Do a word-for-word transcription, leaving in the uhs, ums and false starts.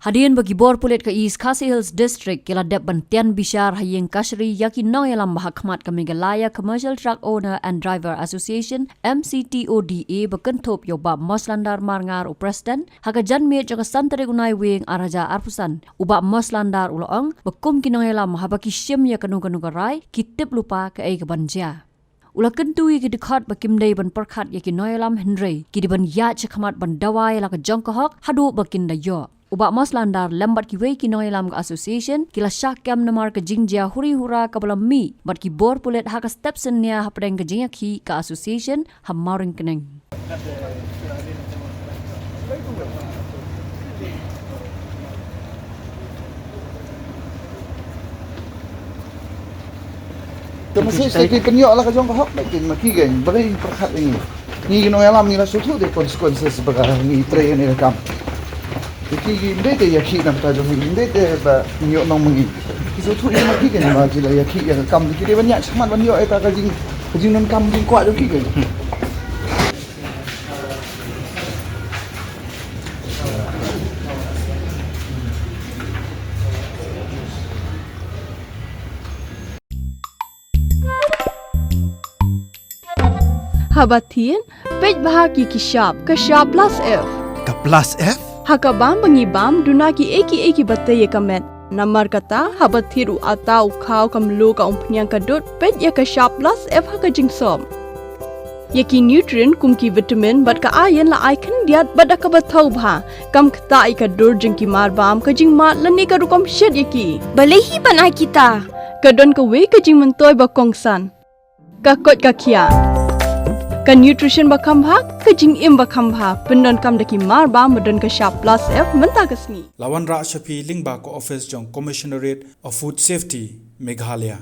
Hadien ba ki bor pulit ka East Khasi Hills District ki la dep ban tian bishar ha ïing kashari ïa ki nongïalam ba ha khmat ka Meghalaya Commercial Truck Owner and Driver Association, M C T O D A, ba kynthup ïa u Bah Moslandar Marngar u President, ha ka janmiet jong ka san tarik u Naiwieng ar hajar arphew san, u Bah Moslandar u la ong ba kum ki nongïalam haba ki shim ïa kano kano ka rai ki tip lypa kaei kaban jia. U la kyntu ïa ki dkhot ba kim dei ban pyrkhat ïa ki nongïalam hynrei ki dei ban ïaid shakhmat ban dawa ïa la ka jong ka hok haduh ba kin da ïoh. U Bah Moslandar lem bad kiwei ki nongïalam ka association ki la shah kem namar ka jingjia huri hura kaba la mih bad ki bor pulit ha ka step synnia hapdeng ka jingïakhih ka association ha Mawryngkneng. Te mynta sa ki pynïoh la ka jong ka hok, ba kin ma ki kein, balei pyrkhat ïa ngi. Ngi ki nongïalam ngi la sngewthuh de consequences ba ka ngi trei ïa kane ka kam. Te ki ym dei te ïakhih na ka bynta jong ngi, ym dei te ba ngi ïoh nong ma ngi. Ki sngewthuh ïa ma ki kein ba ki la ïakhih ïa ka kam, te ki dei ban ïaid shakhmat ban ïoh ïa ka jing, ka jingdonkam jingkwah jong ki kein. Haba thied, peit bha ïa ki shap, ka shap plus F. Ka plus F? Ha ka bam ba ngi bam, duna kiei kiei kiba tei ïa ka met. Namar kata, haba thied u atta, u khaw, ka mluh, ka umphniang, ka dud, peit ïa ka shap plus F ha ka jingsop. Ïa ki nutrient kum ki vitamin bad ka iron la ai khyndiat bad da kaba thaw bha. Kam ktah ïa ka dur jong ki marbam, ka jingmad lane ka rukom shet ïa ki. Balei hi ban ai kita? Ka don kawei ka jingmyntoi ba kongsan. Ka koit ka khiah. Ka nutrition ba kham bha, ka jingim ba kham bha. Pyndonkam da ki marbam ba don ka shap plus F mynta ka sngi. La wanrah sha phi lyngba ka office jong Commissionerate of Food Safety, Meghalaya.